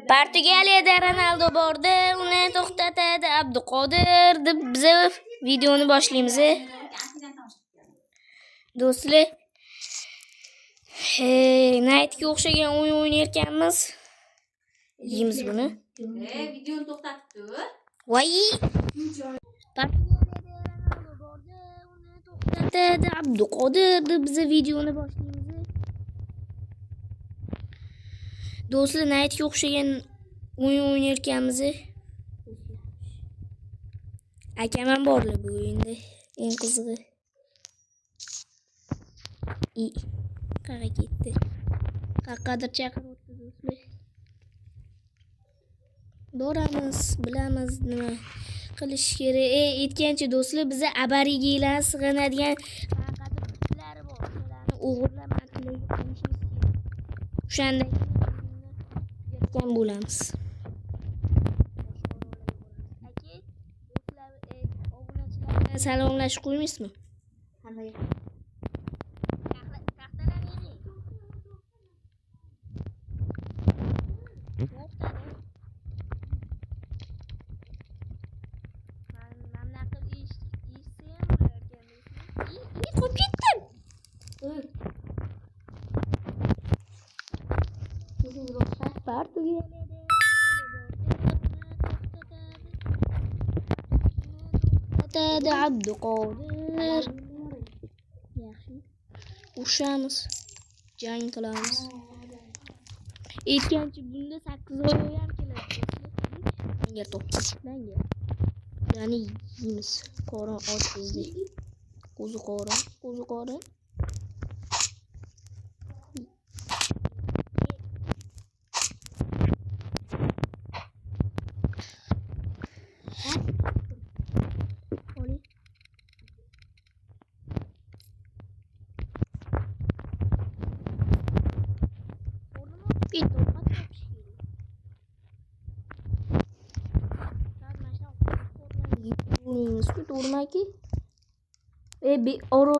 Portugaliyada Ronaldo bordi, uni to'xtatadi Abduqodir deb biza videoni boshlaymiz. Do'stlar, Nightga o'xshagan o'yin o'ynayotganmiz. Yeymiz buni. Videoni to'xtatib tur. Voy! Portugaliyada Ronaldo bordi, uni to'xtatadi Abduqodir deb biza videoni boshlaymiz. Do'stlar, Nightga o'xshagan o'yin o'ynayotganmiz. Akam ham borlar bu o'yinda. Eng qizig'i. I qayerga ketdi? Qaqqadir chaqiryapti do'stlar. Boramiz, bilamiz nima qilish kerak. Aytgancha do'stlar, biza aborigenlar sig'inadigan qanaqadir qutilari bor. O'shalarni o'g'irlab mantilarga qo'yishimiz kerak. O'shanda tugatgan bo'lamiz. Aka, do'stlar, obunachilar bilan salomlashib qo'ymaysizmi? Hammaga. Taxtalarni yig'ing. To'xtadi. Mana bunaqa eshitsa ham bo'lar ekan do'stlar. I, qolib ketdim. Portugaliyada to'xtatadi Abduqodir. Yaxshi. Urushamiz. Jang qilamiz. Aytgancha bunda 8 oy ham keladi. Langar topdik. Langar. Ya'ni yeymiz. Qorin och bizda. Qo'zi qorin, qo'zi qorin. Oling. O'rnim o'tib ketdi, ovqat topish kerak. Mana shu ovqatlarni yeb bo'lmaymiz-ku, to'g'rimi aka? Orol